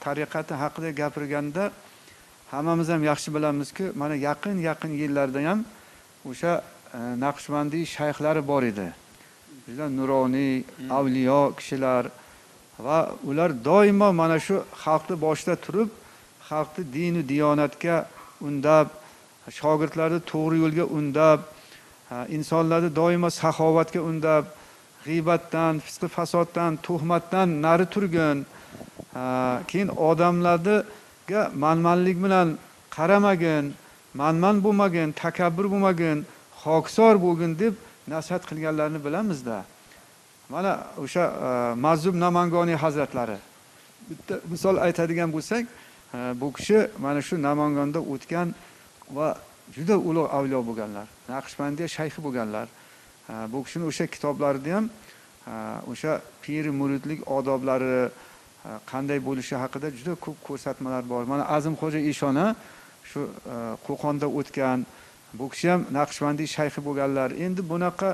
tariqati haqida gapirganda hammamiz ham yaxshi bilamizki, mana yaqin yillarda ham o'sha Naqshbandiy shayxlari bor edi. Juda nuroniy, avliyo kishilar va ular doimo mana shu xalqni boshida turib, xalqni dinu diyonatga undab, shogirdlarni to'g'ri yo'lga undab, insonlarni doimo saxovatga undab, g'iybatdan, fisq fasoddan, tuhmatdan nari turgin, keyin odamlarga manmanlik bilan qaramagin, manman bo'lmagin, takabbur bo'lmagin, xokisor bo'lgin deb nasihat qilganlarini bilamizda. Mana o'sha Mazlum Namangoniy hazratlari. Bitta misol aytadigan bo'lsak, bu kishi mana shu Namangonda o'tgan va juda ulug' avliyo bo'lganlar, Naqshbandiya shayxi bo'lganlar. Bu kishini o'sha kitoblarida ham o'sha piri muridlik odoblari qanday bo'lishi haqida juda ko'p ko'rsatmalar bor. Mana Azimxo'ja Eshona shu Qo'qonda o'tgan, bu kishi ham Naqshbandiy shayxi bo'lganlar. Endi bunaqa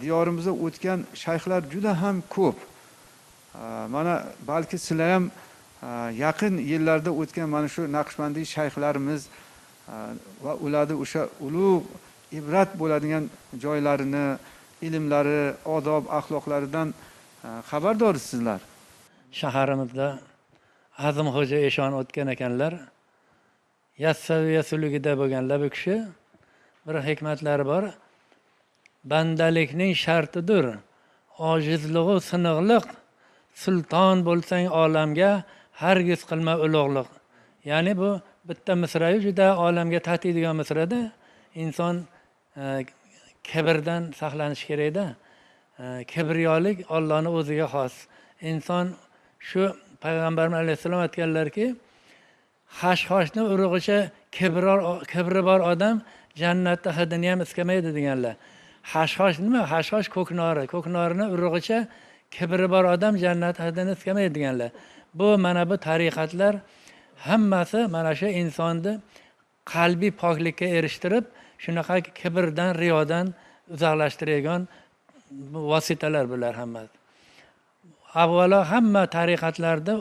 diyorimizda o'tgan shayxlar juda ham ko'p. Mana balki sizlar ham yaqin yillarda o'tgan mana shu Naqshbandiy shayxlarimiz va ularni o'sha ulug' ibrat bo'ladigan joylarini, ilmlari, odob, axloqlaridan xabardorsizlar. Shaharimizda Azimxo'ja Eshon o'tgan ekanlar. Yassaviya sulugida bo'lganlar bu kishi. Bir hikmatlari bor. Bandalikning shartidir ojizlig'u siniqliq, sulton bo'lsang olamga hargiz qilma ulug'liq. Ya'ni bu bitta misrayi juda olamga tatiydigan misrada. Inson kibrdan saqlanish kerakda. Kibriyolik Allohning o'ziga xos. Inson shu payg'ambarimiz alayhissalom aytganlarki, xashxoshni urug'icha kibri bor odam jannatda hidini ham iskamaydi deganlar. Xashxosh nima? Xashxosh ko'knori. Ko'knorini urug'icha kibri bor odam jannat hidini iskamaydi deganlar. Bu mana bu tariqatlar hammasi mana shu insonni qalbiy poklikka erishtirib, shunaqa kibrdan, riyodan uzoqlashtiradigan vositalar bular hammasi. Avvalo hamma tariqatlarda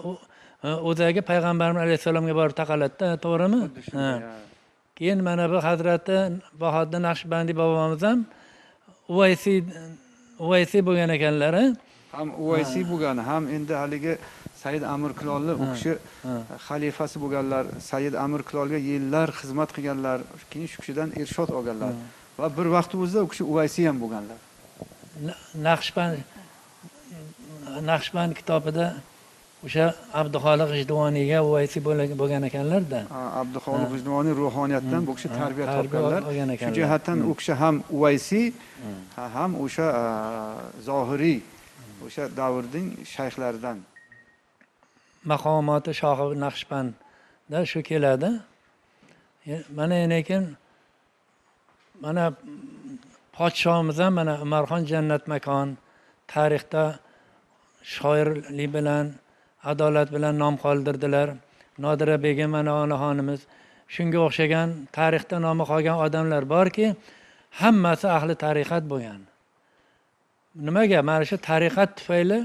o'zagi payg'ambarimiz alayhissalomga borib taqaladida, to'g'rimi? Keyin mana bu hazrati Bahodir Naqshbandiy bobomiz ham Uvaysiy bo'lgan ekanlar. Ham Uvaysiy bo'lgan, ham endi haligi Said Amir Kulolni u kishi xalifasi bo'lganlar, Said Amir Kulolga yillar xizmat qilganlar, keyin shu kishidan irshod olganlar va bir vaqt o'zida u kishi Uvaysiy ham bo'lganlar. Naqshband kitobida o'sha Abduxoliq G'ijduvoniyga Uvaysiy bo'lgan ekanlar-da. Abduxoliq G'ijduvoniy ruhoniyatdan bu kishi tarbiya topganlar. Shu jihatdan u kishi ham Uvaysiy, ham o'sha zohiriy o'sha davrning shayxlaridan. Maqomoti Shohi Naqshbandda shu keladi. Mana lekin mana podshomiz ham mana Umarxon Jannat makon tarixda shoirlik bilan, adolat bilan nom qoldirdilar. Nodira begim mana onaxonimiz, shunga o'xshagan tarixda nomi qolgan odamlar borki, hammasi ahli tariqat bo'lgan. Nimaga? Mana shu tariqat tufayli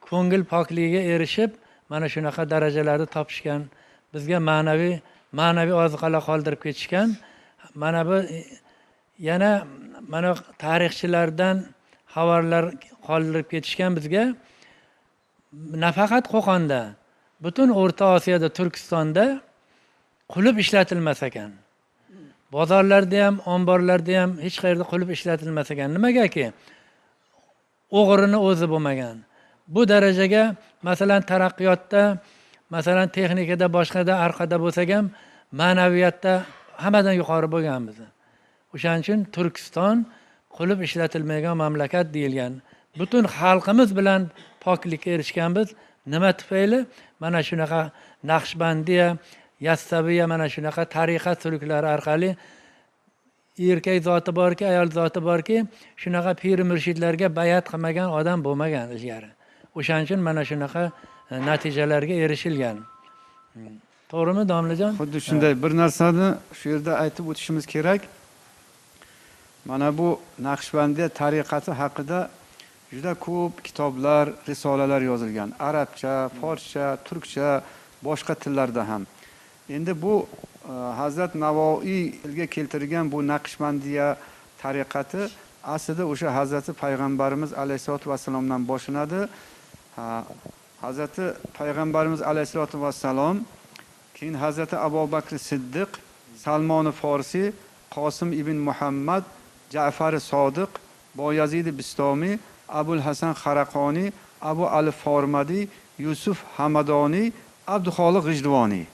ko'ngil pokligiga erishib, mana shunaqa darajalarni topishgan, bizga ma'naviy oziqalar qoldirib ketishgan. Mana bu yana mana tarixchilardan xabarlar qoldirib ketishgan bizga. Nafaqat Qo'qonda, butun O'rta Osiyoda, Turkistonda qulf ishlatilmas ekan. Bozorlarda ham, omborlarda ham hech qayerda qulf ishlatilmas ekan. Nimagaki? O'g'rini o'zi bo'lmagan. Bu darajaga, masalan, taraqqiyotda, masalan, texnikada, boshqada orqada bo'lsak ham, ma'naviyatda hammadan yuqori bo'lganmiz. O'shaning uchun Turkiston qulf ishlatilmagan mamlakat deyilgan. Butun xalqimiz bilan poklikka erishganmiz. Nima tufayli? Mana shunaqa Naqshbandiya, Yassaviya, mana shunaqa tariqat suluklari orqali erkak zoti borki, ayol zoti borki, shunaqa pir murshidlarga bayat qilmagan odam bo'lmagan ilgari. O'shaning uchun mana shunaqa natijalarga erishilgan. To'g'rimi, domlajon? Xuddi shunday. Bir narsani shu yerda aytib o'tishimiz kerak. Mana bu Naqshbandiya tariqati haqida juda ko'p kitoblar, risolalar yozilgan. Arabcha, forscha, turkcha boshqa tillarda ham. Endi bu Hazrat Navoiy tilga keltirgan bu Naqshbandiya tariqati aslida o'sha Hazrati Payg'ambarimiz alayhisolatu vassalomdan boshlanadi. Hazrati Payg'ambarimiz alayhisolatu vassalom, keyin Hazrati Abu Bakr Siddiq, Salmon Forsiy, Qosim ibn Muhammad, Ja'far Sodiq, Boyazid Bistomiy, Abul Hasan Xaraqoniy, Abu Ali Formadiy, Yusuf Hamadoniy, Abduxoliq G'ijduvoniy.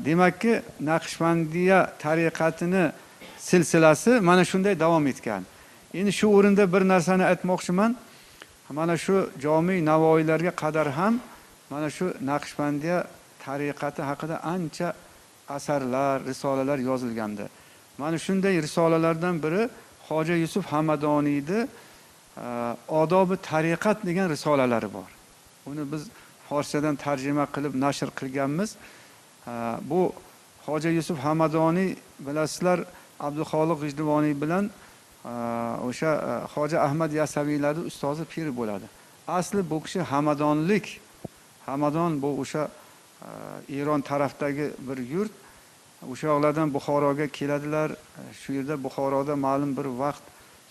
Demakki, Naqshbandiya tariqatini silsilasi mana shunday davom etgan. Endi shu o'rinda bir narsani aytmoqchiman. Mana shu Jomiy Navoiylarga qadar ham mana shu Naqshbandiya tariqati haqida ancha asarlar, risolalar yozilgandi. Mana shunday risolalardan biri Hoji Yusuf Hamadoniyni Odobi tariqat degan risolalari bor. Uni biz forschadan tarjima qilib nashr qilganmiz. Bu Hoji Yusuf Hamadoniy, bilasizlar, Abduxoliq G'ijduvoniy bilan o'sha Hoji Ahmad Yasaviylarning ustozi piri bo'ladi. Asli bu kishi hamadonlik. Hamadon bu o'sha Eron tarafdagi bir yurt. O'sha yoqlardan Buxoroga keladilar. Shu yerda Buxoroda ma'lum bir vaqt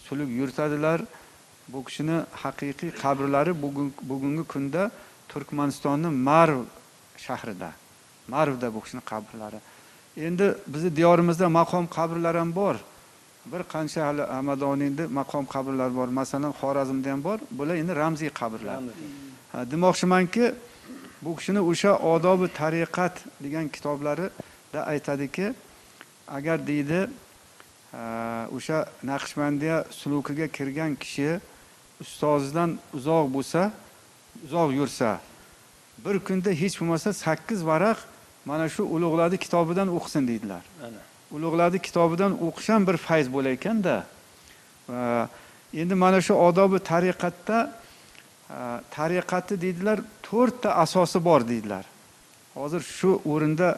suluk yuritadilar. Bu kishini haqiqiy qabrlari bugungi kunda Turkmanistonning Marv shahrida. Marvda bu kishining qabrlari. Endi bizni diyorimizda maqom qabrlari ham bor. Bir qancha hali Hamadoniyda maqom qabrlari bor. Masalan, Xorazmda ham bor. Bular endi ramziy qabrlar. Demoqchimanki, bu kishini o'sha Odobi tariqat degan kitoblarida aytadiki, agar deydi, o'sha Naqshbandiya sulukiga kirgan kishi ustozidan uzoq bo'lsa, uzoq yursa, bir kunda hech bo'lmasa 8 varaq mana shu Ulug'larning kitobidan o'qisin deydilar. Ulug'larning kitobidan o'qish ham bir fayz bo'lar ekanda. Endi mana shu odobi tariqatda tariqati deydilar, 4 ta asosi bor deydilar. Hozir shu o'rinda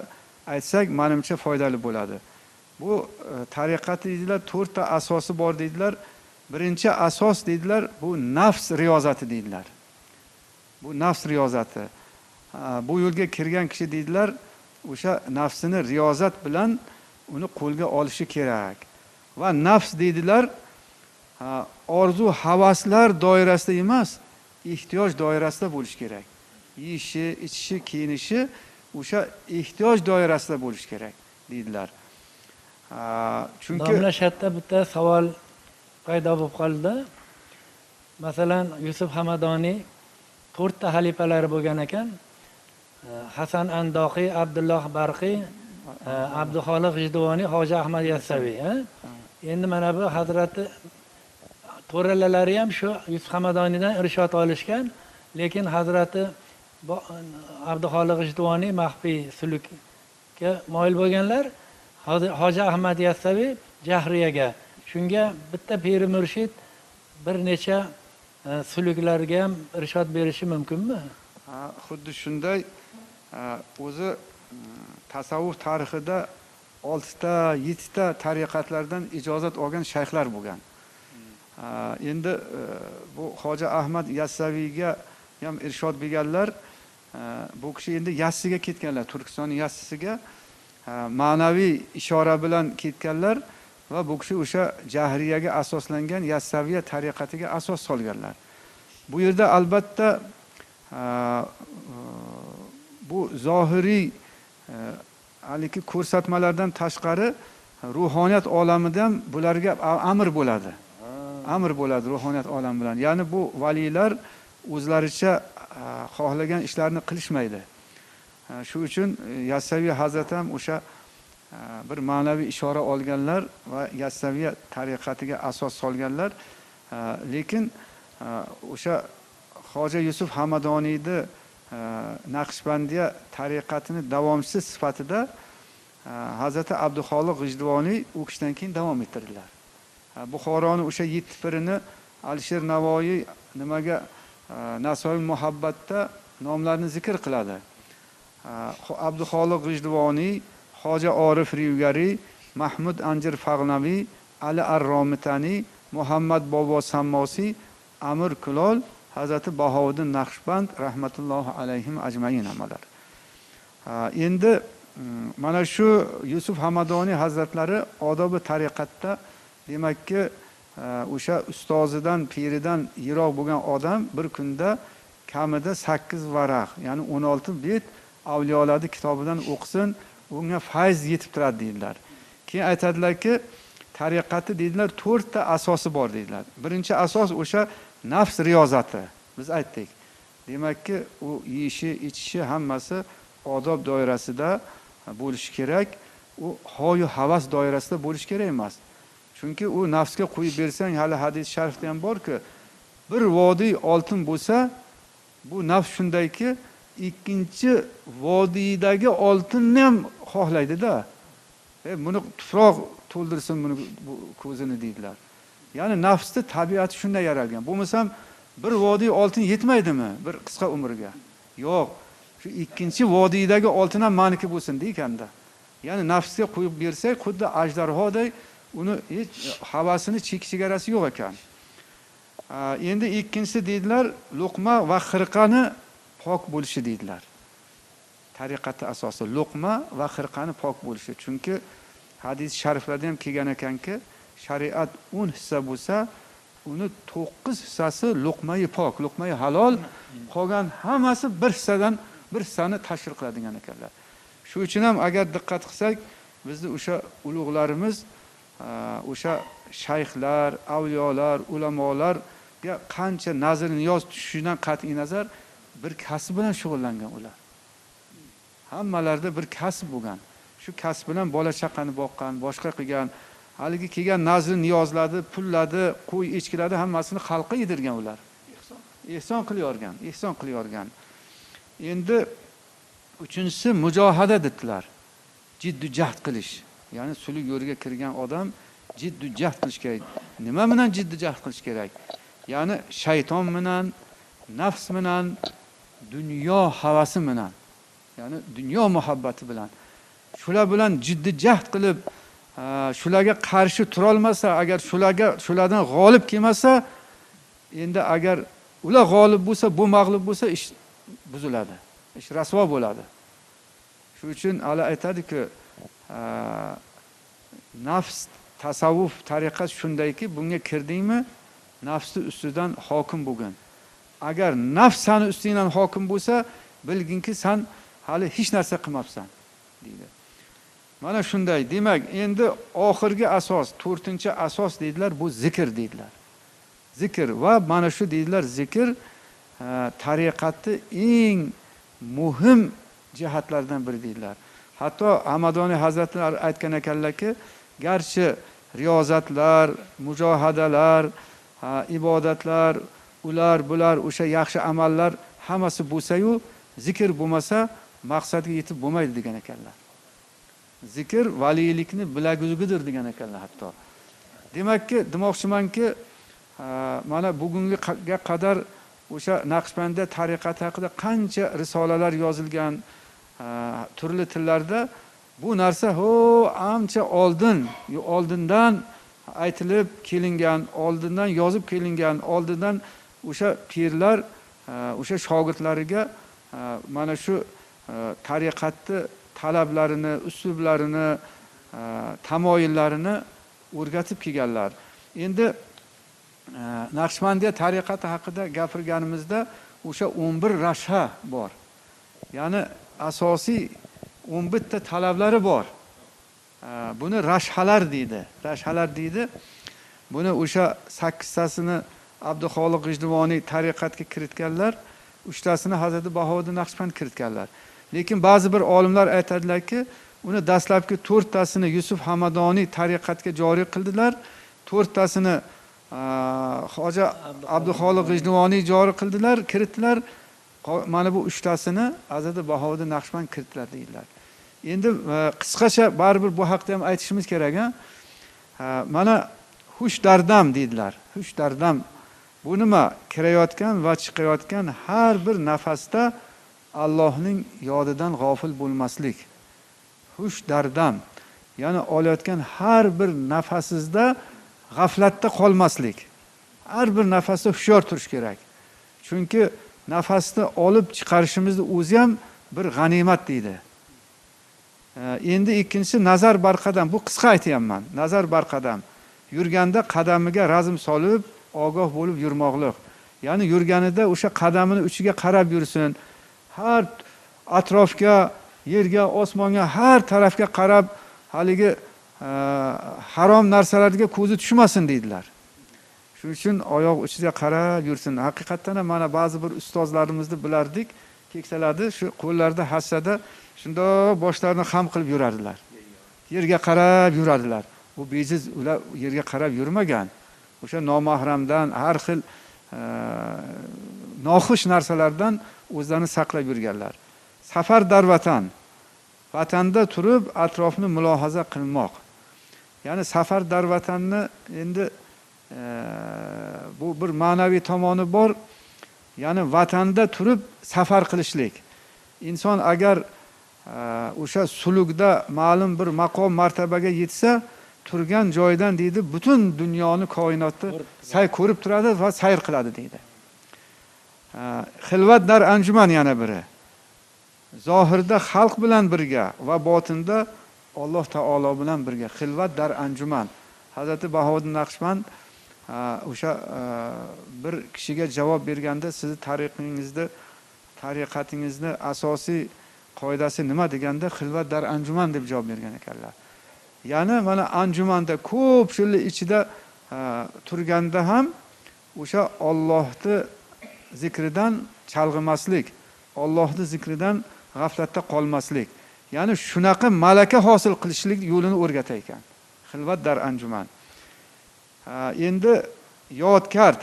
aytsak, menimcha foydali bo'ladi. Bu tariqati deydilar, 4 ta asosi bor deydilar. Birinchi asos deydilar, bu nafs riyozati deydilar. Bu nafs riyozati. Bu yo'lga kirgan kishi deydilar, o'sha nafsini riyozat bilan uni qo'lga olishi kerak. Va nafs deydilar, orzu havaslar doirasida emas, ehtiyoj doirasida bo'lishi kerak. Yeyishi, ichishi, kiyinishi o'sha ehtiyoj doirasida bo'lishi kerak deydilar. Chunki domla shartda bitta savol paydo bo'lib qoldi. Masalan, Yusuf Hamadoniy 4 ta xalifalari bo'lgan ekan. Hasan Andoqiy, Abdulloh Barqiy, Abduxoliq G'ijduvoniy, Hoji Ahmad Yassaviy. Endi mana bu hazrati to'ralalari ham shu Yusuf Hamadoniydan irshod olishgan, lekin hazrati Abduxoliq G'ijduvoniy maxfiy sulukka moyil bo'lganlar, Hoji Ahmad Yassaviy Jahriyaga. Shunga bitta piri murshid bir necha suluklarga ham irshod berishi mumkinmi? Xuddi shunday. O'zi tasavvuf tarixida 6 ta, 7 ta tariqatlardan ijozat olgan shayxlar bo'lgan. Endi bu Hoji Ahmad Yassaviyga ham irshod berganlar. Bu kishi endi Yassiga ketganlar, Turkistonning Yassisiga ma'naviy ishora bilan ketganlar va bu kishi o'sha Jahriyaga asoslangan Yassaviya tariqatiga asos solganlar. Bu yerda albatta bu zohiriy haligi ko'rsatmalardan tashqari ruhoniyat olamida ham bularga amr bo'ladi. Amr bo'ladi ruhoniyat olami bilan. Ya'ni bu valiylar o'zlaricha xohlagan ishlarni qilishmaydi. Shu uchun Yassaviy hazrati ham o'sha bir ma'naviy ishora olganlar va Yassaviya tariqatiga asos solganlar. Lekin o'sha Hoji Yusuf Hamadoniyni Naqshbandiya tariqatini davomchisi sifatida Hazrati Abduxoliq G'ijduvoniy u kishidan keyin davom ettirdilar. Buxoroni o'sha 7 pirini Alisher Navoiy nimaga Nasoiy muhabbatda nomlarini zikr qiladi. Abduxoliq G'ijduvoniy, Hoji Orif Riyugariy, Mahmud Anjir Fag'naviy, Ali Ar-Romitani, Muhammad Bobo Sammosiy, Amir Kulol, Hazrati Bahovuddin Naqshband rahmatullohi alayhim ajmain hammalar. Endi mana shu Yusuf Hamadoniy hazratlari odobi tariqatda demakki o'sha ustozidan, piridan yiroq bo'lgan odam bir kunda kamida 8 varaq, ya'ni 16 bet avliyolarning kitobidan o'qisin, unga fayz yetib turadi deydilar. Keyin aytadilarki, tariqati deydilar 4 ta asosi bor deydilar. Birinchi asos o'sha nafs riyozati. Biz aytdik. Demakki, u yeyishi, ichishi hammasi odob doirasida bo'lishi kerak. U hoyu havas doirasida bo'lishi kerak emas. Chunki u nafsga qo'yib bersang, hali hadis sharifda ham borki, bir vodiy oltin bo'lsa, bu nafs shundayki, ikkinchi vodiydagi oltinni ham xohlaydida. Buni tuproq to'ldirsin buni bu ko'zini deydilar. Ya'ni nafsni tabiati shunday yaralgan. Bo'lmasam bir vodiy oltin yetmaydimi bir qisqa umrga? Yo'q. Shu ikkinchi vodiydagi oltin ham meniki bo'lsin deyganda. Ya'ni nafsga qo'yib bersak, xuddi ajdarhoday uni hech havasini chek chegarasi yo'q ekan. Endi ikkinchisi deydilar, luqma va xirqani pok bo'lishi deydilar. Tariqati asosi luqma va xirqani pok bo'lishi. Chunki hadis shariflarda ham kelgan ekanki, shariat 10 hissa bo'lsa, uni 9 hissasi luqmai pok, luqmai halol, qolgan hammasi bir hissadan bir hissani tashkil qiladigan ekanlar. Shu uchun ham agar diqqat qilsak, bizni o'sha ulug'larimiz, o'sha shayxlar, avliyolar, ulamolarga qancha nazr niyoz tushishidan qat'iy nazar bir kasb bilan shug'ullangan ular. Hammalarida bir kasb bo'lgan. Shu kasb bilan bola chaqani boqqan, boshqa qilgan, haligi kelgan nazr niyozlarni, pullarni, qo'y echkilarni hammasini xalqqa yedirgan ular. Ehson qilayorgan, ehson qilayorgan. Endi uchinchisi mujohada dedilar. Jiddu jahd qilish. Ya'ni suluk yo'liga kirgan odam jiddu jahd qilish kerak. Nima bilan jiddu jahd qilish kerak? Ya'ni shayton bilan, nafs bilan, dunyo havasi bilan, ya'ni dunyo muhabbati bilan. Shular bilan jiddu jahd qilib, shularga qarshi turolmasa, agar shulardan g'olib kelmasa, endi agar ular g'olib bo'lsa, bu mag'lub bo'lsa, ish buziladi. Ish rasvo bo'ladi. Shu uchun hali aytadiki, nafs tasavvuf tariqat shundayki, bunga kirdingmi, nafsni ustidan hokim bo'lgin. Agar nafs seni ustingdan hokim bo'lsa, bilginki sen hali hech narsa qilmabsan deydi. Mana shunday. Demak, endi oxirgi asos, 4-asos deydilar, bu zikr deydilar. Zikr va mana shu deydilar, zikr tariqatni eng muhim jihatlardan biri deydilar. Hatto Hamadoniy hazratlari aytgan ekanlarki, garchi riyozatlar, mujohadalar, ibodatlar, ular, bular, o'sha yaxshi amallar hammasi bo'lsa-yu, zikr bo'lmasa maqsadga yetib bo'lmaydi degan ekanlar. Zikr valiylikni bilaguzugidir degan ekanlar hatto. Demakki, demoqchimanki, mana bugungiga qadar o'sha Naqshbandiya tariqati haqida qancha risolalar yozilgan turli tillarda, bu narsa ancha oldindan aytilib kelingan, oldindan yozib kelingan, oldindan o'sha pirlar o'sha shogirdlariga mana shu tariqatni talablarini, uslublarini, tamoyillarini o'rgatib kelganlar. Endi Naqshbandiya tariqati haqida gapirganimizda o'sha 11 rasha bor. Ya'ni asosiy 11 ta talablari bor. Buni rashalar deydi. Rashalar deydi. Buni o'sha 8 tasini Abduxoliq G'ijduvoniy tariqatga kiritganlar, 3 tasini Hazrati Bahovuddin Naqshband kiritganlar. Lekin ba'zi bir olimlar aytadilarki, uni dastlabki 4 tasini Yusuf Hamadoniy tariqatga joriy qildilar, 4 tasini Hoji Abduxoliq G'ijduvoniy joriy qildilar, kiritdilar. Mana bu 3 tasini Hazrati Bahovuddin Naqshband kiritdilar deydilar. Endi qisqacha baribir bu haqda ham aytishimiz kerak, ha? Mana hush dardam deydilar. Hush dardam bu nima? Kirayotgan va chiqayotgan har bir nafasda Allohning yodidan g'ofil bo'lmaslik. Hush dardam, ya'ni olayotgan har bir nafasingizda g'aflatda qolmaslik. Har bir nafasda hushyor turish kerak. Chunki nafasni olib chiqarishimizni o'zi ham bir g'animat deydi. Endi ikkinchisi nazar barqadam. Bu qisqa aytyapman. Nazar barqadam. Yurganda qadamiga razm solib, ogoh bo'lib yurmoqlik. Ya'ni yurganida o'sha qadamini uchiga qarab yursin. Har atrofga, yerga, osmonga, har tarafga qarab haligi harom narsalarga ko'zi tushmasin deydilar. Shuning uchun oyoq uchiga qarab yursin. Haqiqatdan ham mana ba'zi bir ustozlarimizni bilardik, keksalardi, shu qo'llarida hassada shundoq boshlarini xam qilib yurardilar. Yerga qarab yurardilar. Bu bejiz ular yerga qarab yurmagan. O'sha nomahramdan, har xil noxush narsalardan o'zlarini saqlab yurganlar. Safar dar vatan. Vatanda turib atrofni mulohaza qilmoq. Ya'ni safar dar vatanni endi bu bir ma'naviy tomoni bor. Ya'ni vatanda turib safar qilishlik. Inson agar o'sha sulukda ma'lum bir maqom martabaga yetsa, turgan joyidan deydi, butun dunyoni, koinotni say ko'rib turadi va sayr qiladi deydi. Xilvat dar anjuman yana biri. Zohirda xalq bilan birga va botinda Alloh taolo bilan birga. Xilvat dar anjuman. Hazrati Bahodir Naqshband o'sha bir kishiga javob berganda, sizni tariqingizni, tariqatingizni asosiy qoidasi nima deganda, xilvat dar anjuman deb javob bergan ekanlar. Ya'ni mana anjumanda ko'pchilik ichida turganda ham o'sha Allohni zikridan chalg'imaslik, Allohni zikridan g'aflatda qolmaslik. Ya'ni shunaqa malaka hosil qilishlik yo'lini o'rgatar ekan. Xilvat dar anjuman. Endi yodkard,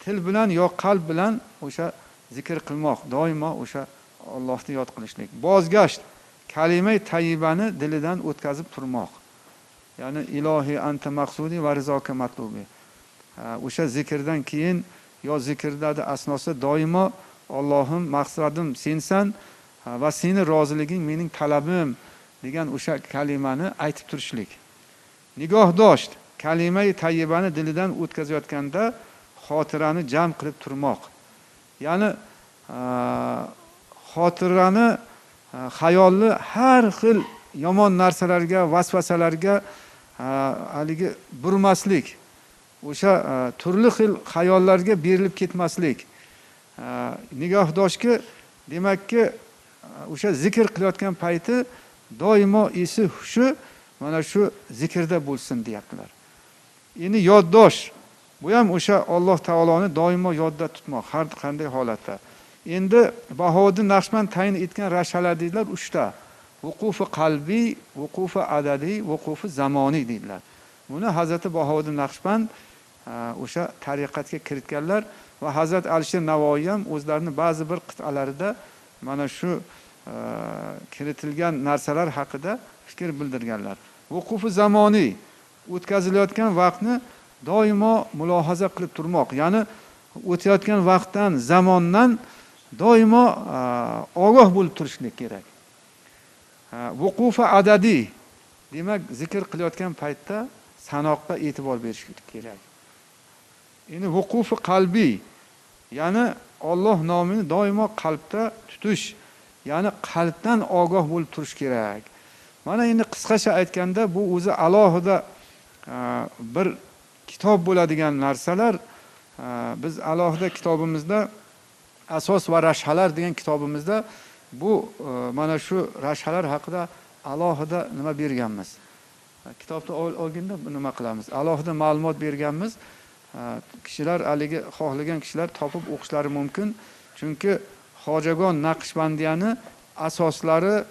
til bilan yo qalb bilan o'sha zikr qilmoq, doimo o'sha Allohni yod qilishlik. Bozgasht, kalimai tayyibani dilidan o'tkazib turmoq. Ya'ni ilohi anta maqsudi va rizoka matlubi. O'sha zikrdan keyin yo zikrdagi asnosi doimo Allohim maqsadim sensan va seni roziliging mening talabim degan o'sha kalimani aytib turishlik. Nigoh dosht, kalimai tayyibani dilidan o'tkazayotganda xotirani jam qilib turmoq. Ya'ni xotirani, xayolni har xil yomon narsalarga, vasvasalarga haligi burmaslik, o'sha turli xil xayollarga berilib ketmaslik. Nigohdoshki, demakki, o'sha zikr qilayotgan payti doimo esi hushi mana shu zikrda bo'lsin deyaptilar. Endi yoddosh, bu ham o'sha Alloh taoloni doimo yodda tutmoq har qanday holatda. Endi Bahodir Naqshband tayin etgan rashalar deydilar uchta. Vuqufi qalbiy, vuqufi adadiy, vuqufi zamoniy deydilar. Buni Hazrati Bahodir Naqshband o'sha tariqatga kiritganlar va Hazrat Alisher Navoiy ham o'zlarini ba'zi bir qit'alarida mana shu kiritilgan narsalar haqida fikr bildirganlar. Vuqufi zamoniy, o'tkazilayotgan vaqtni doimo mulohaza qilib turmoq. Ya'ni o'tayotgan vaqtdan, zamondan doimo ogoh bo'lib turishlik kerak. Vuqufi adadiy, demak zikr qilayotgan paytda sanoqqa e'tibor berish kerak. Endi vuqufi qalbiy, ya'ni Alloh nomini doimo qalbda tutish, ya'ni qalbdan ogoh bo'lib turish kerak. Mana endi qisqacha aytganda bu o'zi alohida bir kitob bo'ladigan narsalar. Biz alohida kitobimizda Asos va rashalar degan kitobimizda bu mana shu rashalar haqida alohida nima berganmiz. Kitobni olganda nima qilamiz? Alohida ma'lumot berganmiz. Kishilar haligi xohlagan kishilar topib o'qishlari mumkin. Chunki Hojagon Naqshbandiyani asoslari,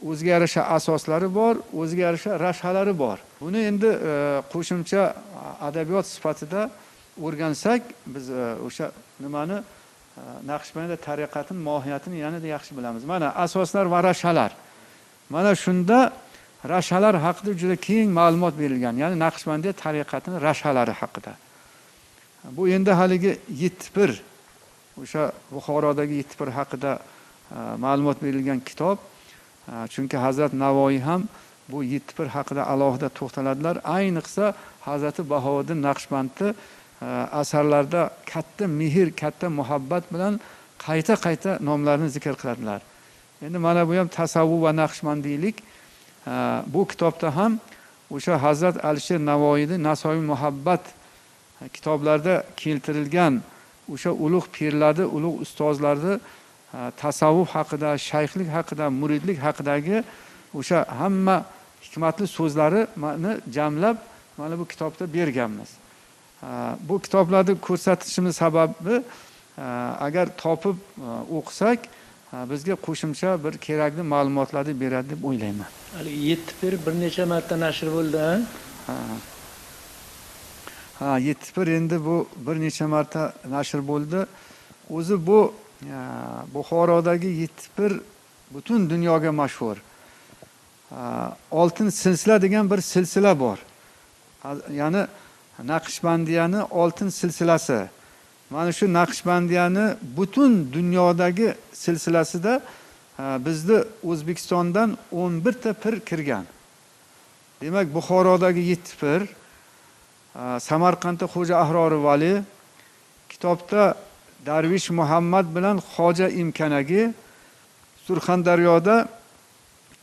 o'ziga yarasha asoslari bor, o'ziga yarasha rashalari bor. Buni endi qo'shimcha adabiyot sifatida o'rgansak, biz o'sha nimani Naqshbandiya tariqatining mohiyatini yanada yaxshi bilamiz. Mana asoslar va rashalar. Mana shunda rashalar haqida juda keng ma'lumot berilgan. Ya'ni Naqshbandiya tariqatining rashalari haqida. Bu endi haligi 7 pir, o'sha Buxorodagi 7 pir haqida ma'lumot berilgan kitob. Chunki Hazrat Navoiy ham bu 7 pir haqida alohida to'xtaladilar. Ayniqsa Hazrati Bahovuddin Naqshbandni asarlarda katta mehr, katta muhabbat bilan qayta-qayta nomlarini zikr qiladilar. Endi mana bu ham tasavvuf va naqshbandiylik bu kitobda ham o'sha Hazrat Alisher Navoiyning Nasoiy muhabbat kitoblarida keltirilgan o'sha ulug' pirlarni, ulug' ustozlarni tasavvuf haqida, shayxlik haqida, muridlik haqidagi o'sha hamma hikmatli so'zlarini jamlab mana bu kitobda berganmiz. Bu kitoblarni ko'rsatishimiz sababi agar topib o'qisak bizga qo'shimcha bir kerakli ma'lumotlarni beradi deb o'ylayman. Hali 7 pir bir necha marta nashr bo'ldi, ha? Ha, 7 pir endi bu bir necha marta nashr bo'ldi. O'zi bu Buxorodagi 7 pir butun dunyoga mashhur. Oltin silsila degan bir silsila bor. Ya'ni Naqshbandiyani oltin silsilasi. Mana shu Naqshbandiyani butun dunyodagi silsilasida bizni O'zbekistondan 11 ta pir kirgan. Demak, Buxorodagi 7 pir, Samarqandda Xo'ja Ahrori Vali, kitobda Darvish Muhammad bilan Xoja Imkanagi, Surxondaryoda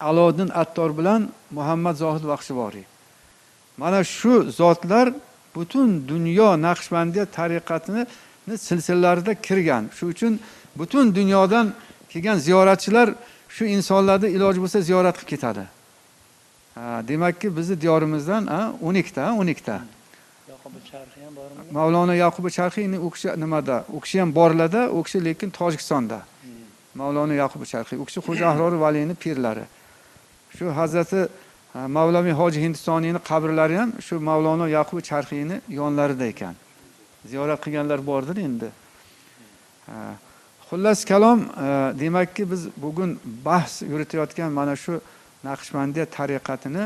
Aloddin Attor bilan Muhammad Zohid Vaxshivoriy. Mana shu zotlar butun dunyo Naqshbandiya tariqatini silsilalarida kirgan. Shu uchun butun dunyodan kelgan ziyoratchilar shu insonlarni iloji bo'lsa ziyorat qilib ketadi. Demakki, bizni diyorimizdan 12 ta, 12 ta. Yoqubi Charxiy ham bormi? Mavlono Yoqubi Charxiyning u kishi nimada? U kishi ham borlarda, u kishi lekin Tojikistonda. Mavlono Yoqubi Charxiy, u kishi Xo'ja Ahrori Valiyning pirlari. Shu Hazrati Mavlaviy Hoji Hindistoniyning qabrlari ham shu Mavlono Yoqubi Charxiyning yonlarida ekan. Ziyorat qilganlar bordir endi. Xullas kalom, demakki biz bugun bahs yuritayotgan mana shu Naqshbandiya tariqatini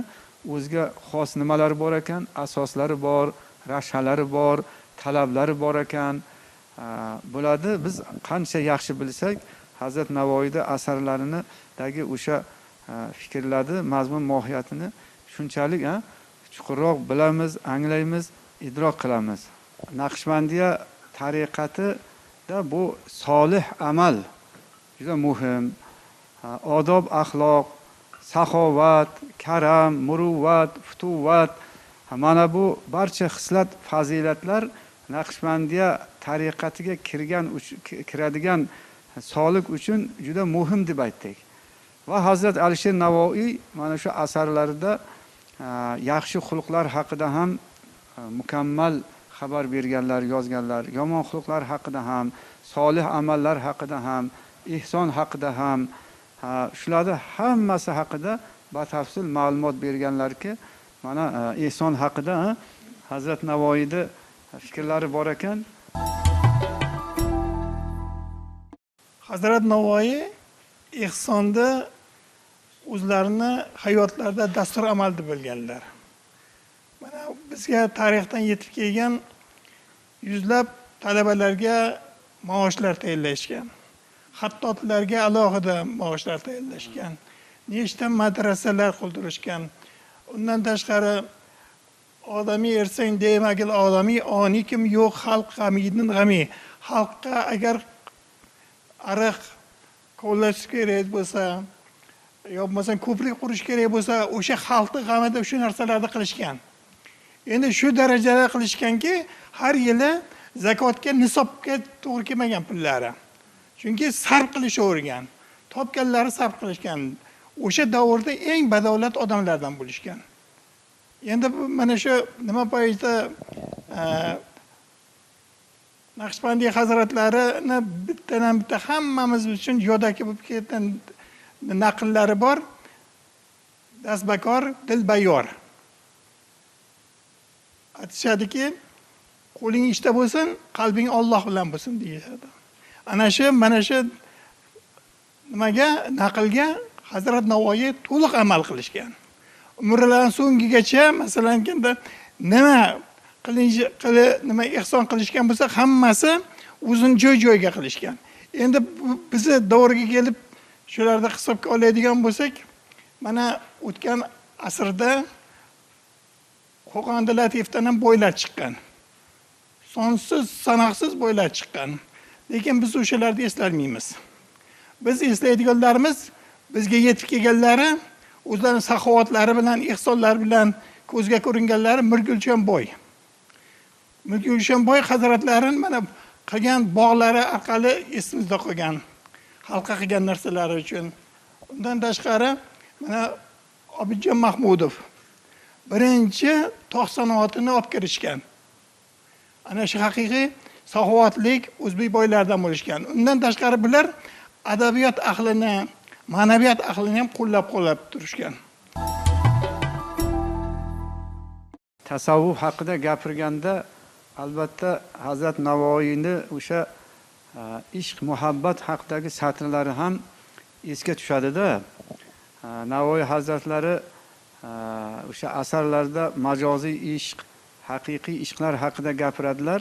o'ziga xos nimalari bor ekan, asoslari bor, rashalari bor, talablari bor ekan. Bularni biz qancha yaxshi bilsak, Hazrat Navoiyda asarlarinidagi o'sha fikrlarni, mazmun mohiyatini shunchalik chuqurroq bilamiz, anglaymiz, idrok qilamiz. Naqshbandiya tariqatida bu solih amal juda muhim. Odob, axloq, saxovat, karam, muruvvat, futuvat, mana bu barcha xislat, fazilatlar Naqshbandiya tariqatiga kiradigan solik uchun juda muhim deb aytdik. Va Hazrat Alisher Navoiy mana shu asarlarida yaxshi xulqlar haqida ham mukammal xabar berganlar, yozganlar, yomon xulqlar haqida ham, solih amallar haqida ham, ihson haqida ham, shularni hammasi haqida batafsil ma'lumot berganlarki, mana ihson haqida Hazrat Navoiyda fikrlari bor ekan. Hazrat Navoiy ihsonni o'zlarini hayotlarida dastur amal deb bilganlar. Mana bizga tarixdan yetib kelgan yuzlab talabalarga maoshlar tayinlashgan. Xattotlarga alohida maoshlar tayinlashgan. Nechta madrasalar qurdirishgan. Undan tashqari odamiy ersang demagil odamiy oni kim yo'q xalq g'amidin g'ami. Xalqqa agar ariq kovlash kerak bo'lsa, yo bo'lmasa ko'prik qurish kerak bo'lsa, o'sha xalqni g'amida shu narsalarni qilishgan. Endi shu darajada qilishganki, har yili zakotga, nisobga to'g'ri kelmagan pullari. Chunki sarf qilishavergan, topganlari sarf qilishgan. O'sha davrda eng badavlat odamlardan bo'lishgan. Endi mana shu nima paytda Naqshbandiya hazratlarini bittadan bitta hammamiz uchun yodaki bo'lib ketgan naqllari bor. Dastbakor, dilbayor. Aytishadiki, qo'ling ishda bo'lsin, qalbing Alloh bilan bo'lsin deyishadi. Ana shu, mana shu nimaga, naqlga Hazrat Navoiy to'liq amal qilishgan. Umrlarining so'nggigacha, masalan, nima nima ihson qilishgan bo'lsa, hammasi o'zini joy-joyiga qilishgan. Endi bizni davrga kelib shularni hisobga oladigan bo'lsak, mana o'tgan asrda Qo'qonda Latifdan ham boylar chiqqan. Sonsiz, sanoqsiz boylar chiqqan. Lekin biz o'shalarni eslolmaymiz. Biz eslaydiganlarimiz, bizga yetib kelganlari o'zlarining saxovatlari bilan, ihsonlari bilan ko'zga ko'ringanlari Mirgulshanboy. Mirgulshanboy hazratlarining mana qilgan bog'lari orqali esimizda qolgan, xalqqa qilgan narsalari uchun. Undan tashqari mana Obidjon Mahmudov birinchi tog' sanoatini olib kirishgan. Ana shu haqiqiy saxovatlik o'zbek boylaridan bo'lishgan. Undan tashqari bular adabiyot ahlini, ma'naviyat ahlini ham qo'llab-quvvatlab turishgan. Tasavvuf haqida gapirganda albatta Hazrat Navoiyni o'sha ishq, muhabbat haqidagi satrlari ham esga tushadi-da. Navoiy hazratlari o'sha asarlarda majoziy ishq, haqiqiy ishqlar haqida gapiradilar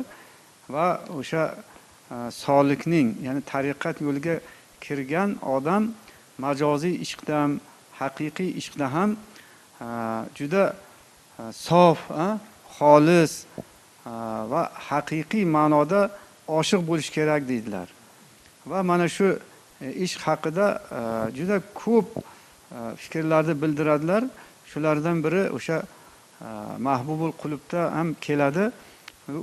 va o'sha solikning, ya'ni tariqat yo'liga kirgan odam majoziy ishqda ham, haqiqiy ishqda ham juda sof, xolis va haqiqiy ma'noda oshiq bo'lish kerak deydilar. Va mana shu ishq haqida juda ko'p fikrlarni bildiradilar. Shulardan biri o'sha Mahbubul Qulubda ham keladi.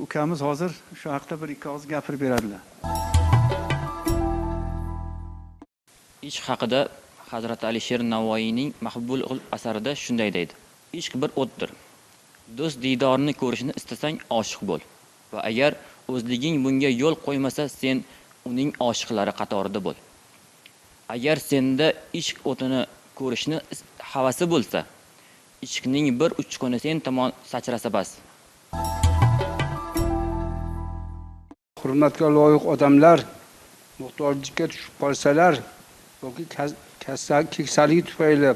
Ukamiz hozir shu haqda bir ikki og'iz gapirib beradilar. Ishq haqida Hazrat Alisher Navoiyning Mahbubul Qulub asarida shunday deydi: Ishq bir o'tdir. Do'st diydorini ko'rishni istasang oshiq bo'l va agar o'zliging bunga yo'l qo'ymasa, sen uning oshiqlari qatorida bo'l. Agar senda ishq o'tini ko'rishni havasi bo'lsa, ishqning bir uchquni sen tomon sachrasa bas. Hurmatga loyiq odamlar muhtojlikka tushib qolsalar yoki keksaligi tufayli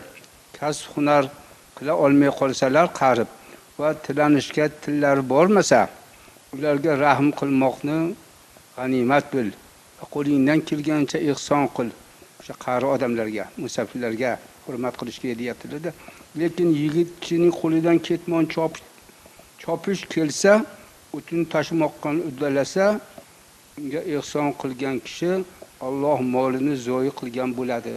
kasb hunar qila olmay qolsalar qarib va tilanishga tillari bormasa, ularga rahm qilmoqni g'animat bil va qo'lingdan kelgancha ehson qil. O'sha qari odamlarga, musafirlarga hurmat qilish kerak deyaptilar-da. Lekin yigit kishining qo'lidan ketmon chopish kelsa, o'tin tashimoqdan uddalasa, unga ehson qilgan kishi Alloh molini zoyi qilgan bo'ladi.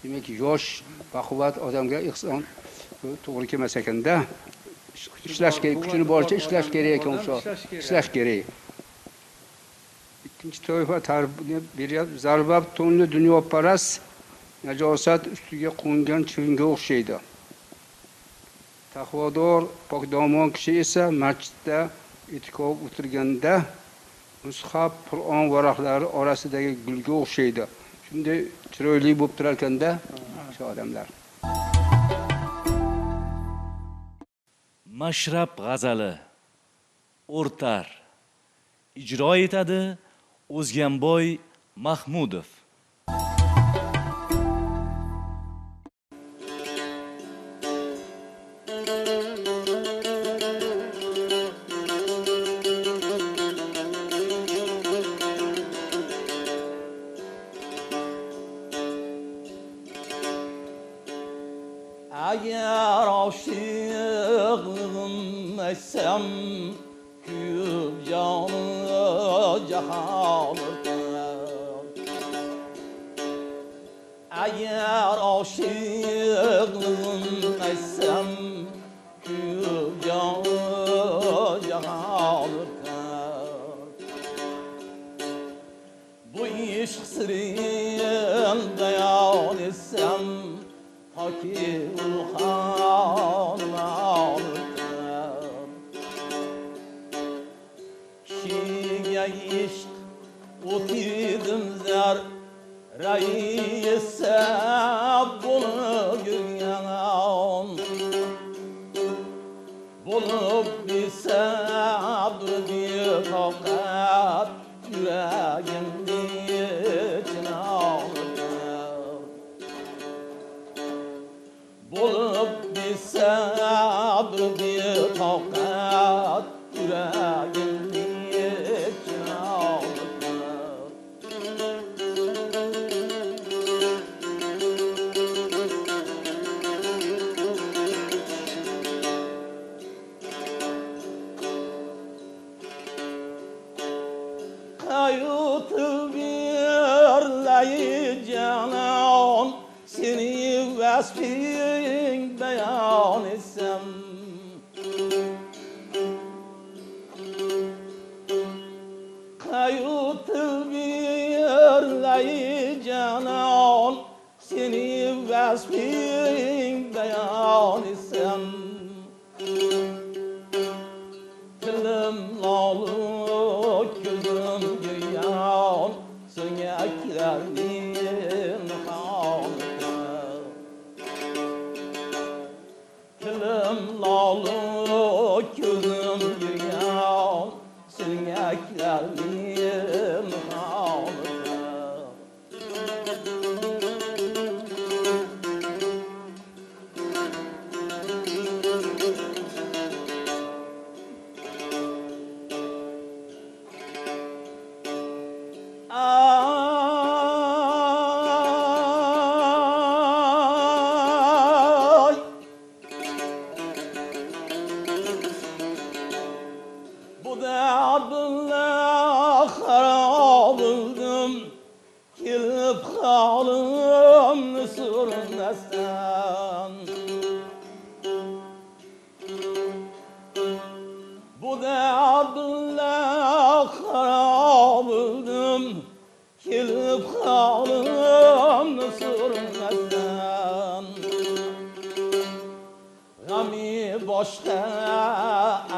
Demak, yosh baquvvat odamga ehson to'g'ri kelmas ekanda. Ishlash kerak, kuchini boricha ishlash kerak ekan o'sha. Ishlash kerak. Ikkinchi toifa ta'rifini beryapti. Zarbab to'nli dunyoparast najosat ustiga qo'ngan chivinga o'xshaydi. Taqvodor, pokdomon kishi esa masjidda e'tikof o'tirganda mushaf, Qur'on varaqlari orasidagi gulga o'xshaydi. Shunday chiroyli bo'lib turar ekanda o'sha odamlar. Mashrab g'azali o'rtar ijro etadi O'zganboy Mahmudov. Agar oshiqligim etsam, kuyib joni jahon o'tar. Agar oshiqligim etsam, kuyib joni jahon o'tar. Bu ishq sirin bayon etsam, toki ulxon o'tar. Kishiga ishq o'tidim zar raisa bo'lib yurgan, bo'lib bisabr betoqat yuragimni ichina olib, bo'lib bisabr betoqat yuragimni ichina olib. Qaytib berlay janon seni va vasfing bayon etsam. Qayutil birlay janon seni vasfing bayon etsam. Tilim lolu ko'zim giryon so'ngaklarning holida. Tilim lolu ko'zim giryon so'ngaklarning holida. Ay, bu derdinle harap oldum, kelib halimni so'rmasdan. Bu derdinle harap oldum, kelib halimni so'rmasdan. G'ami boshqa,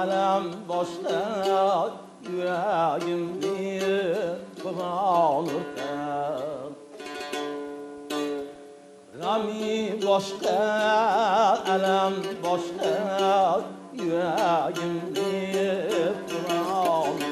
alam boshqa, yuragimni fig'on o'rtar. G'ami boshqa, alam boshqa, yuragimni fig'on o'rtar.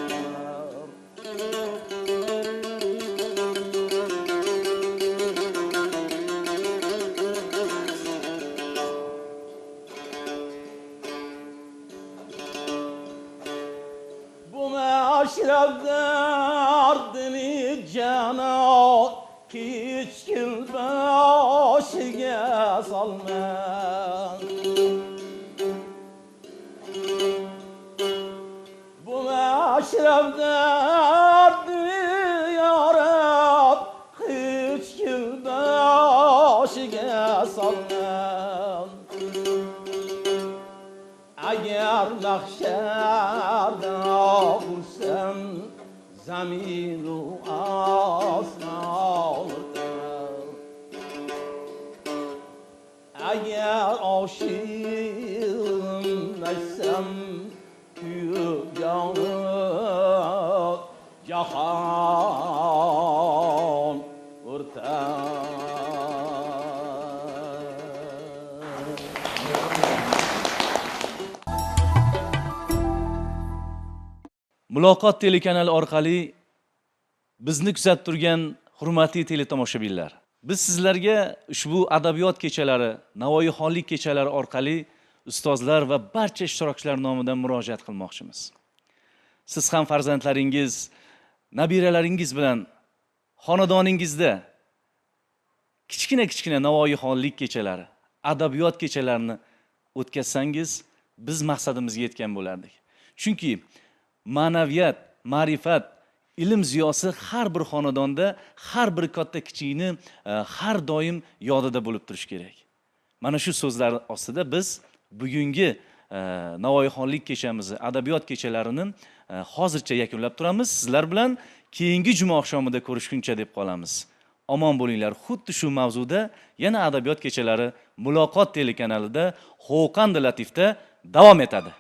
Bu meşrep derdini canan hiç kim başıga salmaz. Bu meşrep derdini ya Rab hiç kim başıga salmaz. Agar mahşerde bulsam zaminu osmon o'tar. Agar oshiqim desam kuyib yonib jahon o'rtar. Muloqot telekanali orqali bizni kuzatib turgan hurmatli teletomoshabinlar, biz sizlarga ushbu adabiyot kechalari, Navoiyxonlik kechalari orqali ustozlar va barcha ishtirokchilar nomidan murojaat qilmoqchimiz. Siz ham farzandlaringiz, nabiralaringiz bilan xonadoningizda kichkina-kichkina Navoiyxonlik kechalari, adabiyot kechalarini o'tkazsangiz, biz maqsadimizga yetgan bo'lardik. Chunki ma'naviyat, ma'rifat, ilm ziyosi har bir xonadonda, har bir katta kichikni har doim yodida bo'lib turishi kerak. Mana shu so'zlar ostida biz bugungi Navoiyxonlik kechamizni, adabiyot kechalarini hozircha yakunlab turamiz. Sizlar bilan keyingi juma oqshomida ko'rishguncha deb qolamiz. Omon bo'linglar. Xuddi shu mavzuda yana adabiyot kechalari Muloqot telekanalida Xo'qandi Latifda davom etadi.